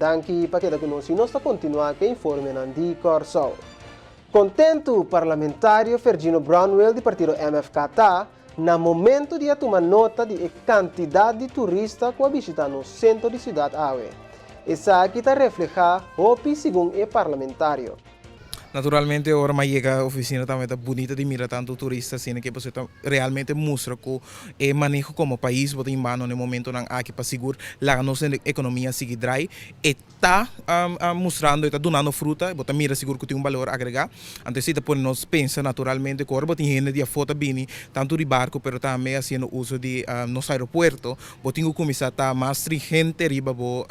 Danki pa keda ku nos i nos ta kontinuá ku e informenan di Kòrsou. Kontentu parlamentario Fergino Brownwell di partido MFK ta na momento di a tuma nota di e kantidat di turista ku a bishitá nos sentro di siudat awe. Esaki ta reflehá hopi segun e parlamentario. Naturalmente ora mi a yega oficina tambe ta bunita di mira tanto turista asina ke pasobra ta realmente mustra ku e maneho komo pais bo ta himbando na e momentonan aki pa sigur laga nos ekonomia sigui drai. E ta mustrando, e ta dunando fruta, bo ta mira sigur ku tin un balor agregá. Anto esei ta pone nos pensa naturalmente ku ora bo tin hende di afó ta bini tantu di barko pero tambe hasiendo uso di nos aeropuerto bo tin ku kuminsá ta mas stringente riba bo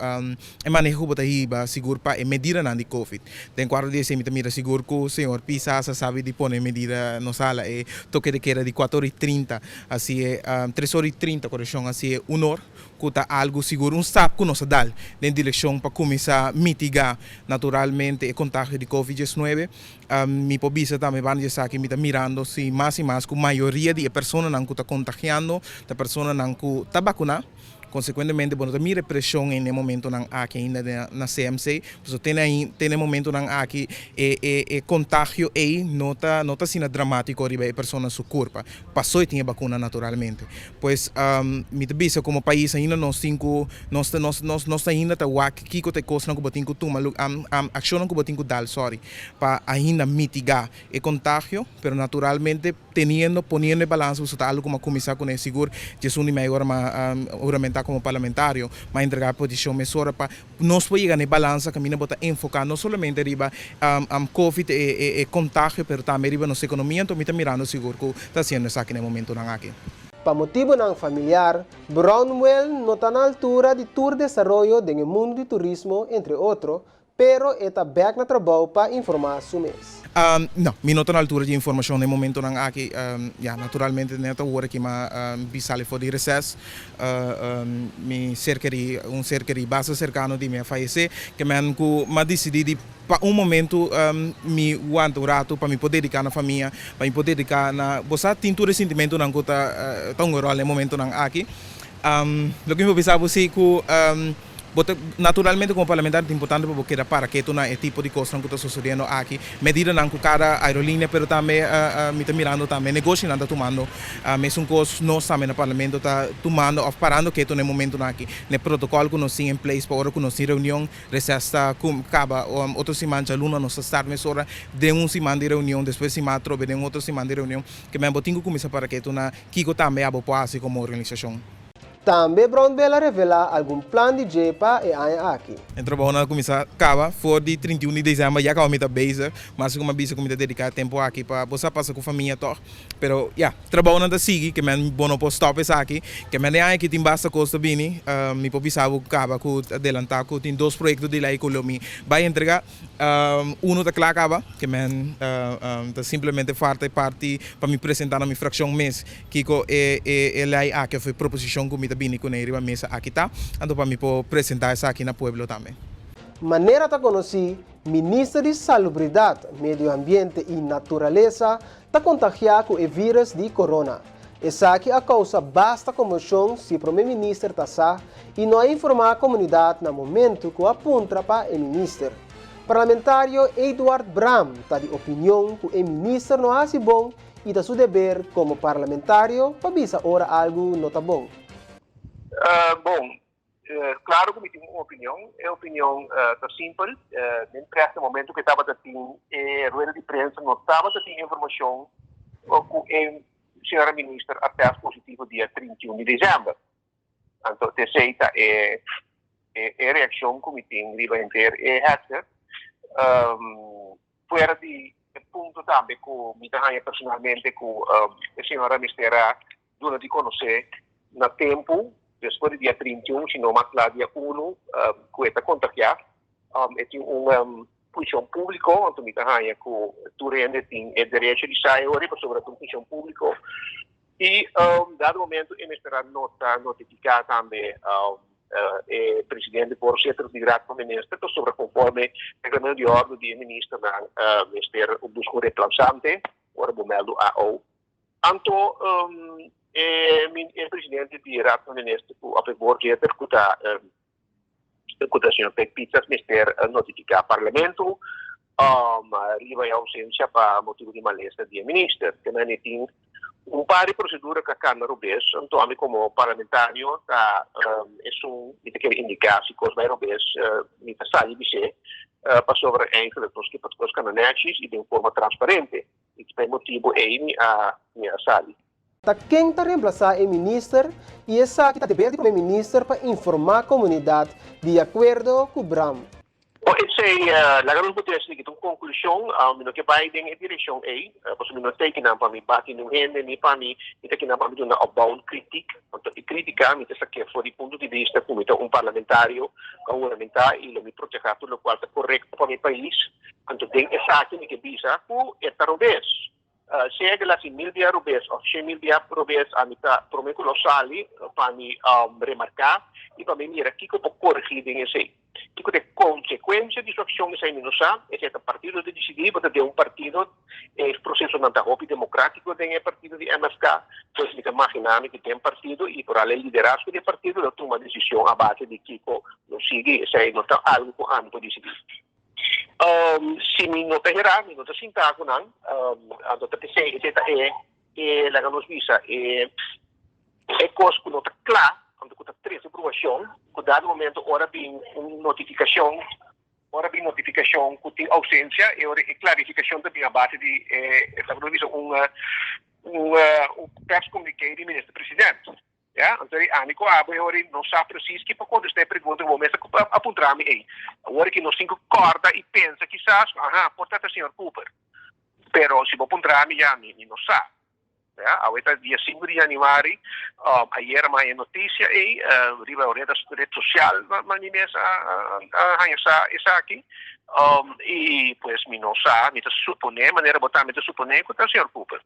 E maneho ku bo ta hiba sigur pa e medidanan di covid. Den kuadro di esei mi ta mira sigur ku señor Pisas a sabi di pone medida nos hala e toke de keda di kuater ora i trinta hasi e tres ora i trinta korekshon hasi e un or ku ta algu sigur un stap ku nos a dal den direkshon pa kuminsá mitiga naturalmente e kontagio di covid diesnuebe. Mi por bisa tambe banda di esaki mi ta mirando si mas i mas ku mayoria di e personanan ku ta kontagiando ta personanan ku ta bakuná. Konsekuentemente bo no ta mira e preshon ei na e momentonan aki ainda na CMC, pasobra te na te na e momentonan aki e e e kontagio ei no ta no ta asina dramátiko riba e persona su kurpa, paso e tin e bakuna naturalmente. Pues mi ta bisa komo pais ainda nos tin ku nos ta nos nos nos ainda ta wak kiko ta e kosnan ku bo tin ku tuma akshonnan ku bo tin ku dal sòri pa ainda mitigá e kontagio, pero naturalmente. Teniendo, poniendo e balansa boso ta algo ku m'a kuminsá kuné sigur djesun di mei ora m'a huramentá komo parlamentario, m'a entregá e posishon mesora pa nos por yega na e balansa kaminda bo ta enfoká no solamente riba covid, e e kontagio, pero tambe riba nos ekonomia, anto mi ta mirando sigur ku ta hasiendo esaki na e momentunan aki. Pa motibunan familiar, Brownwell no ta na altura di tur desaroyo den e mundu di turismo, entre otro, Pero e ta bek na trabou pa informá su mes. No, mi no ta na altura di informashon na e momentonan aki. Ya, naturalmente net awor aki m'a bi sali for di reses. Mi ser kerí, un ser kerí basta serkano di mi a fayesé. Ke men ku m'a disidí di pa un momento mi wanta un ratu pa mi por dediká na famia, pa mi por dediká na, bo sa tin tur e sintimentunan ku ta ta hunga ròl na e momentonan aki. Loke mi por bisa bo si ku. Bo ta, naturalmente como parlamentario ta importante pa bo keda para ketu na e tipo di cosnan cu ta sucediendo aki, medidanan cu cada aerolinea pero tambe mi ta mirando tambe negoshinan ta tumando mesun cos, nos tambe na parlamento ta tumando of parando ketu na e momentonan aki na e protocol cu nos tin en place pa ora cu nos tin reunion, reces ta caba otro siman djaluna nos ta start mesora den un siman di reunion despues siman atrobe den otro siman di reunion, ke men bo tin cu cuminsa para ketu na kico tambe abo por haci como organisacion. Tambe Brownbill a revelá algun plan di dje pa e aña aki. E trabounan a kuminsá kaba for di 31 di desèmber ya kaba mi ta bezig, mas ku mi a bisa ku mi ta dediká e tempu aki pa bo sa pasa ku famia tòg. Pero ya, trabounan ta sigui, ke men bo no por stòp esaki. Ke men den aña aki tin basta kos ta bini, mi por bisa bo kaba ku adelantá ku tin dos proyekto di lei ku lo mi bai entregá. Uno ta kla kaba, ke men ta simplemente falta e parti pa mi presentá na mi frakshon mes kiko e e lei aki òf e proposishon ku mi ta bini kuné riba mesa aki ta, anto pa mi por presentá esaki na pueblo tambe. Manera ta konosí, Minister di Salubridat, Medio Ambiente i Naturalesa ta kontagiá ku e vírus di corona. Esaki a kousa basta konmoshon si Prome Minister ta sa i no a informá komunidat na momentu ku a puntra pa e minister. Parlamentario Eduard Braam ta di opinion ku e minister no a hasi bon i ta su deber komo parlamentario pa bisa ora algu no ta bon. Bon, Claro cu mi tin un opinion. E opinion ta simpel. Den preste momento cu e tabata tin e rueda di prensa no tabata tin informacion cu e señora minister a test positivo dia 31 di december. Anto esey ta e e reaccion cu mi tin riba henter e hetze. Fuera di e punto tambe cu mi ta haya personalmente cu e señora mester a duna di konosé na tempu, despues di dia 31, si no mas la dia unu, ku e ta kontagiá. E tin un funshon públiko, anto mi ta haña ku tur hende tin e derecho di sa e ora ei pasobra ta un funshon públiko. I dado momento e mester a nota, notifiká tambe e presidente voorzitter di Raad van Minister pasobra konforme reglamento di òrdu di e ministernan mester buska un replasante ora bo mèldu AO. Anto e presidente di Raad van Minister ku of e voorzitter ku ta Ku ta señor Pek Pieters mester notifiká Parlamento riba e ousensia pa motibu di malesa di e minister. Te mane tin un par di prosedura ku a kanda robes, anto ami komo parlamentario ta esun mi ta kere indiká si kos bai robes mi ta sali bis'é pasobra eigenlijk nos ke pa kos kanda nèchis i den forma transparente i pa e motibu ei mi a mi a sali. Ta ken ta remplasá e minister i esaki ta deber di prome minister pa informá komunidat di akuerdo ku Bram. Bo esei laga nos botea esaki ta un konklushon, mi no ke bai den e direkshon ei, pasobra mi no ta kinan pa mi bati niun hende ni pa mi mi ta kinan pa mi duna opbouwend kritik, anto e kritika mi ta sak'é for di punto di bista ku mi ta un parlamentario ku a huramentá i lo mi protehá tur lokual ta korekto pa mi pais, anto den esaki mi ke bisa ku e ta robes. Sea ke lasi mil bia robes of shen mil bia robes ami ta prome ku lo sali pa mi remarká i pa mi mira kiko por koregí den esei. Kiko ta e konsekuensia di su akshon esei mi no sa, esei ta partido ta disidí, bo ta den un partido e prosesonan ta hopi demokratiko den e partido di MFK, pues mi ta maginá mi ku den partido i por al e liderazgo di e partido lo tuma desishon a base di kiko lo sigui, esei no ta algu ku ami por disidí. Si mi no ta herá, mi no ta sintá ku nan. Anto ta p'esei, esei ta e, e laga nos bisa, e e kos ku no ta kla, anto ku ta trese bruashon, ku dado momento ora bin un notifikashon, ora bin notifikashon ku tin ousensia, e ora e klarifikashon ta bin a base di e, laga nos bisa, un un un perscommuniqué di minister president. Ya, anto di ami ku abo e ora no sa presis ki pa kontestá e pregunta ku bo mes a puntra mi ei. Awor ki nos tin ku kòrda i pensa kisas, aha, por ta ta señor Cooper. Pero si bo puntra mi ya, mi no sa. Ya, awe ta dia sinku di yanüari, ayera mi a haña e notisia ei riba red red sosial mi mes a haña sa esaki. I pues mi no sa, mi ta suponé, manera bo tambe ta suponé ku ta señor Cooper.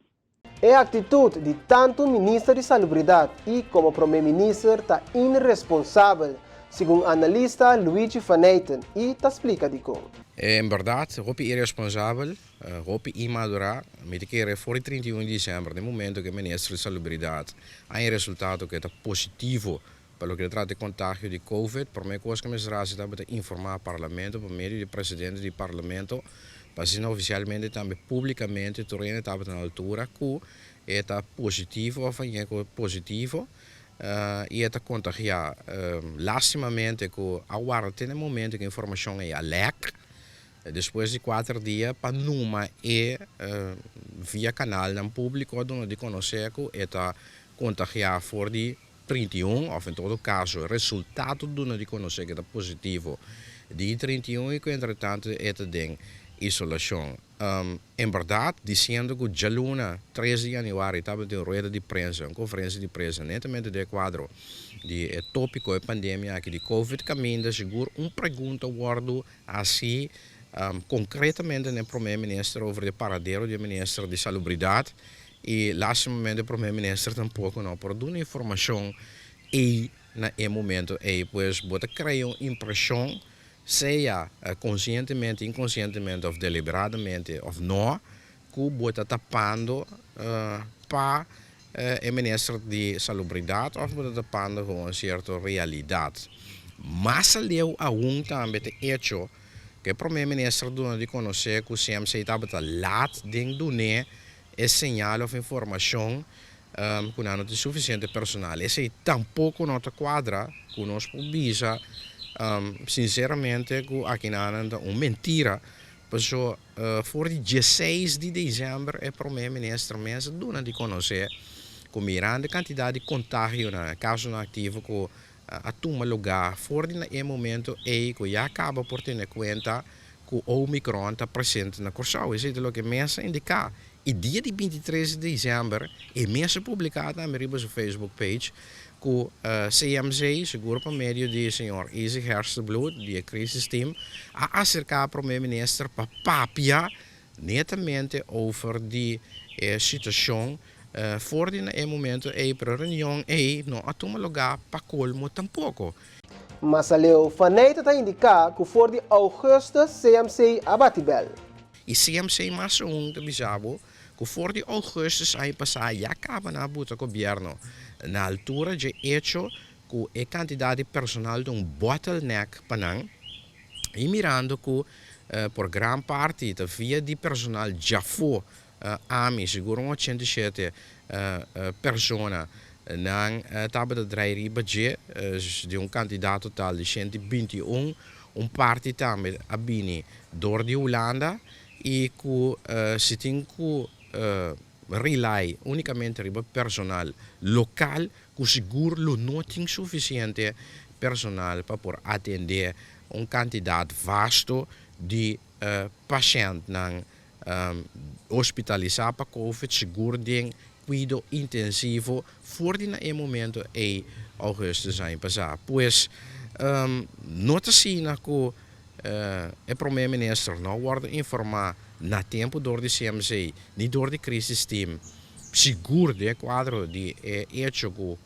E aktitut di tantu Minister di Salubridat i komo Prome Minister ta inresponsabel, segun analista Luigi van Nijten i ta splika dikon. En bèrdat, hopi iresponsabel, hopi inmadurá. Mi ta kere for di 31 di desèmber, den momento ku e Minister di Salubridat haña e resultado ku e ta positivo pa loke ta trata e kontagio di Covid, promé kos ku mester hasi tabata informá Parlamento pa medio di presidente di Parlamento, pa asina ofisialmente tambe públikamente tur hende tabata na altura ku e ta positivo òf hañ'é ku positivo i e ta kontagiá. Lástimamente ku a warda te na e momento ku e informashon ei a lèk, despues di kuater dia pa numa e via kanalnan públiko a duna di konosé ku e ta kontagiá for di 31, òf en todo kaso resultado duna di konosé ku ta positivo di 31 i ku entretantu e ta den isolashon. En bèrdat, disiendo ku djaluna tres di yanüari tabatin un rueda di prensa, un konferensia di prensa netamente den e kuadro di e tópiko e pandemia aki di covid kaminda sigur un pregunta wòrdu hasi konkretamente na e promé minister over di e paradero di e minister di salubridat. I lastimamente Prome Minister tampoco no por duna informacion ey na e momento ey. Pues bo ta crea un impresion, sea conscientemente, inconcientemente of deliberadamente of no, cu bo ta tapando pa e Minister di Salubridad of bo ta tapando gewoon cierto realidad. Mas aleu aun tambe ta hecho cu e Prome Minister duna di conoce cu CMC tabata laat den dun'e e señal of informacion cu nan no tin suficiente personal. Esey tampoco no ta cuadra cu nos por bisa sinceramente cu aki nan ta un mentira, paso for di dieseis di december e prome minister mes a duna di conoce cu mirando e cantidad di contagionan, casonan activo cu a tuma lugar for di na e momento ey cu ya caba por tene cuenta cu Omicron ta presente na Corsou. Esey ta loke mes a indica. Y dia di 23 di december e mes a publica tambe riba su Facebook page cu CMC, sigur pa medio di señor Isaac Gerstenbluth di e crisis team, a acerca Prome Minister pa papia netamente over di e situacion for di na e momento ey, pero e reunion ey no a tuma lugar pa colmo tampoco. Mas aleu, Faneyte ta indiká ku for di ougùstùs CMC a bati bèl. I CMC mas aun ta bisa bo ku for di ougùstùs aña pasá ya kaba nan a buta gobièrnu na altura dje echo. ku e kantidat di personal ta un bottleneck pa nan i mirando ku por gran parti ta via di personal djafó ami sigur un 87 persona nan tabata drai riba dje di un kantidat total di 121, un parti tambe a bini dor di Hulanda i ku si tin ku rely únikamente riba personal lokal ku sigur lo no tin sufisiente personal pa por atendé un kantidat vasto di pashèntnan hospitalisá pa covid, sigur den kuido intensivo for di na e momento ei ougùstùs aña pasá. Pues no ta asina ku e promé minister no a wòrdu informá na tempu dor di CMC ni dor di crisis team, sigur den e kuadro di e echo ku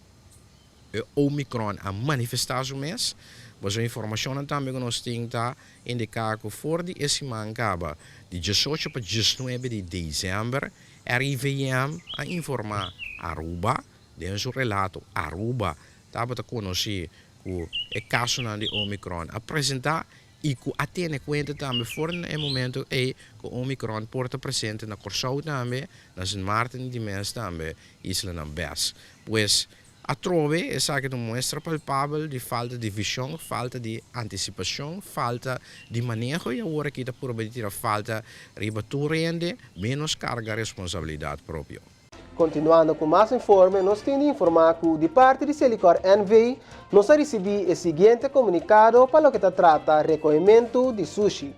e Omicron a manifestá su mes. Boso informashonnan tambe ku nos tin ta indiká ku for di e siman kaba di 18 pa 19 di desèmber RIVM a informá Aruba den su relato Aruba tabata konosí ku e kasonan di Omicron a presentá i ku a tene kuenta tambe for na e momento ei ku Omicron por ta presente na Kòrsou tambe, na Sint Maarten i dimes tambe islanan bes. Pues, atrobe esaki ta un muestra palpabel di falta di vishon, falta di antisipashon, falta di maneho i awor aki ta purba di tira falta riba tur hende, ménos karga responsabilidat propio. Kontinuando ku mas informe, nos tin di informá ku di parti di Selikor NV nos a risibí e siguiente komunikado pa loke ta trata rekohementu di sushi.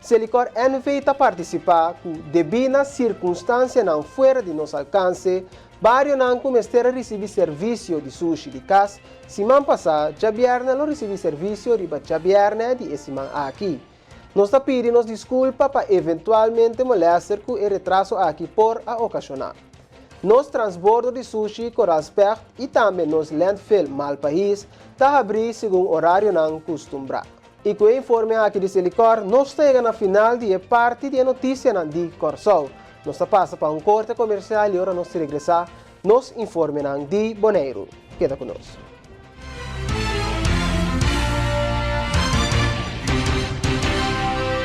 Selikor NV ta partisipá ku debí na sirkunstansianan fuera di nos alkanse, barionan ku mester a risibí servisio di sushi di kas siman pasá djabièrnè lo risibí servisio riba djabièrnè di e siman aki. Nos ta pidi nos diskulpa pa eventualmente molèster ku e retraso aki por a okashoná. Nos transbordo di sushi Koraalspecht i tambe nos landfill Malpais ta habrí segun orarionan kustumbrá. I ku e informe aki di Selikor nos ta yega na final di e parti di e notisianan di Kòrsou. Nos ta pasa pa un korte komersial i ora nos regresá nos informenan di Boneiru. Keda ku nos.